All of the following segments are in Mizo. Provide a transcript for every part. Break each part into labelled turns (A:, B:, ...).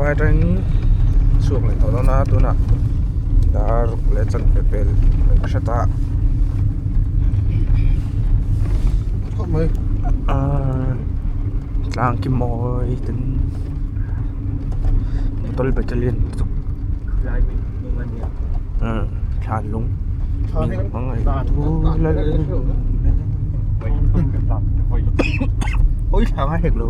A: Champhai atangin chhuak leh tawh dawn a tunah dar ruk leh chanve pel a hre ta ahh tlang ki mawi ten motor battalion lutuk umm thlan lung ôi thằng ai hek lo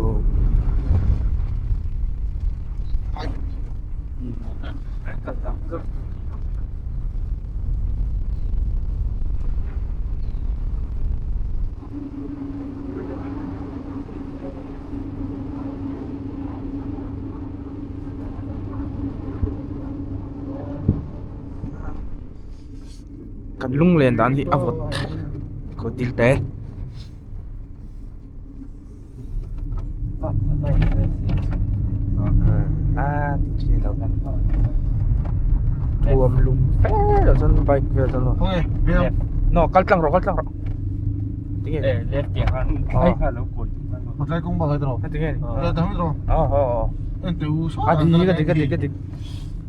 A: Kan lunglen dan hi a vawt kawt dil te. A ti chi lo thuam lum fe lo chuan bike vel chuan maw no kal tlang rawh kal tlang rawh tinge
B: left tiang khan ai kha lo kawi tum khan
C: Matlai kawng bak ai tawh.
A: Tinge ni
C: Tlai tawh tawh.
A: Aw aw aw.
C: En te u
A: A dik a dik a dik a dik.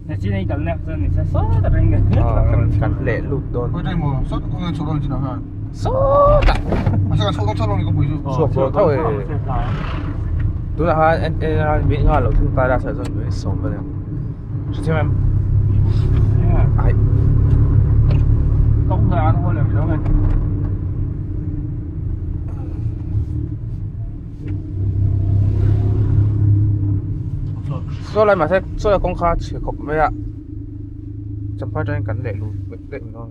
B: Nachin ei kalna chuan ni sa sawt a reng
A: kan kan leh lut dawn.
C: Khawi teng maw sawt kawng hian chhuak dawn chin ah khan.
A: Sawtah.
C: Mahse kan chhuak dawn chauh lo ni kawngpui chu.
A: Chhuak dawn tho e. Tunah khan en en a min nghal loh thung ta ila sawi chuan min sawm vel ang. Hrethiam em? Ai.
B: Kawng an haw leh miau mai.
A: Saw lai mahse saw lai kawng kha chhe khawp mai a champhai atangin kan leh lut daih mai dawn.